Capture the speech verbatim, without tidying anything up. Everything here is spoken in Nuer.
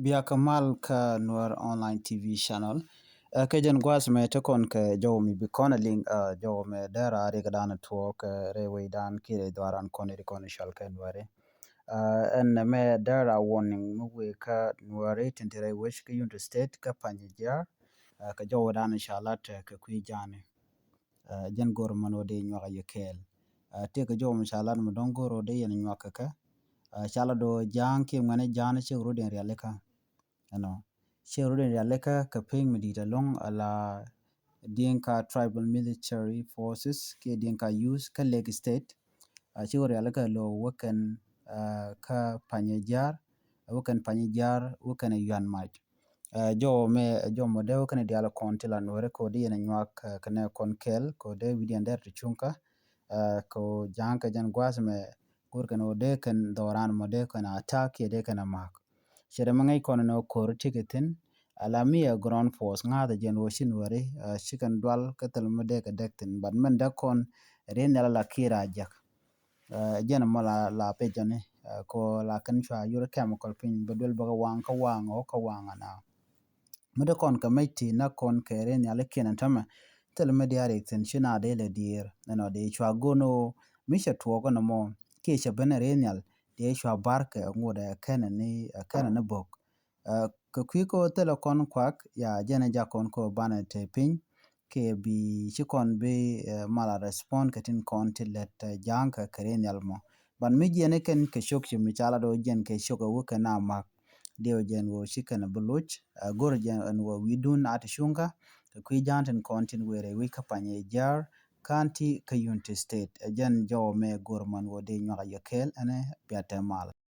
Biakä mal kä Nuer Online T V channel. Ɛ, kɛ jɛn gua̱a̱th mɛ te kɔn kɛ jɔw mi bi kɔn a liŋ, ɛ, jɔw mɛ dee raar yɛ kɛ dan tuɔɔk, ɛ, rɛy wecdan kiɛ rɛy dhuaaran kɔn i̱ di kɔn i̱ cɔal kɛ Nuɛri. Ɛ, ɛn mɛ dee raar warning mi wëë kä Nuɛri tin te rɛy wec kä Unity State kä Panyijiar. Ɛ, kɛ jɔw dan i̱ cɔal lat, ɛ, kɛ kui̱ ja̱a̱ni. Ɛ, jɛn go̱r mɛn wä dee nyuak a yɛ kɛɛl. Ɛ, tëëkɛ jɔw mi ca lat mi dɔ̱ŋ go̱r wä dee yɛn nyuak kɛ kɛ. Ɛ, ca lat dɔ̱ ja̱a̱ŋ kiɛ ŋuɛ̈ni ja̱a̱n cik rut in rialikä. Ɛnɔ. Cik rut in rialikä kɛ piny mi di̱i̱t ɛlɔ̱ŋ ala Dinka Tribal Military Forces kiɛ Dinka Youth kä Lake State. Ɛ, cik rut rialikä lo̱ wä kɛn, ɛ, kä Panyijiar, wä kɛn Panyijiar, wä kɛn Yuan Mac. Ɛ, jɔw mɛ, jɔw mɛ dee wä kɛn diaal kɔn ti la Nuɛri kɛ wä di yɛn nyuak, ɛ, kɛ nɛ kɔn kɛɛl kɛ wä dee wi̱diɛn dɛr ti cuŋkä. Ɛ, kɛ wä ja̱a̱ŋ kɛ jɛn gua̱a̱th mɛ go̱r kɛn wä dee kɛn dhɔran mɔ dee kɛn a ta̱a̱ kiɛ dee kɛn a ma̱a̱k. Cɛ dee mɛ ŋäc kɔn ni wä ko̱r ti kɛ thi̱n. Ala mi ɛ ground force ŋa̱a̱th ɛ jɛn wä ci Nuɛri, ɛ, ci kɛn dual kä thil mɛ dee kɛ dɛk thi̱n. But mɛn dee kɔn ri nhial ala kiɛ ra jɛk. Ɛ, jɛn mɔ la, la pecɔni, ɛ, kɔ la kɛn cua yur chemical piny bɛ duel bɛ kɛ waŋ kä waŋ ɔ kä waŋ ana. Mi dee kɔn kɛ mec ti na kɔn kɛ ri nhial ikiɛn ɛn tämɛ. Thil mi diaal rik thi̱n ci na dee lɛ dier ɛnɔ dee cua go̱n ɔ mi cɛ tuɔɔk ɛn mɔ kiɛ cɛ ben ri nhial dee cua bar kɛ ŋut ɛ kɛn ni, ɛ kɛn ni bok. Ɛ, kɛ kui̱ kɔ thilɛ kɔn kuak ya jɛn ɛ jak kɔn kɔ banɛ te piny kɛ bi ci kɔn bi, ɛ, mal a respond kɛ tin kɔn ti lɛt, ɛ, ja̱a̱ŋ kɛ kɛ ri nhial mɔ. Ban mi jiɛn ikɛn kɛ cok ci mi cala dɔ jiɛn kɛ cok ɛ wä kɛ na mak. Diɛw jɛn wä ci kɛn bi loc, ɛ, go̱r jɛn ɛn wä wi̱dun a ti cuŋkä kɛ kui̱ ja̱a̱ŋ tin kɔn tin wëë rɛy wi̱c kä Panyijiar County kä Unity State. Ɛ jɛn jɔw mɛ go̱r mɛn wä dee nyuak a yɛ kɛɛl ɛn ɛ bia te mal.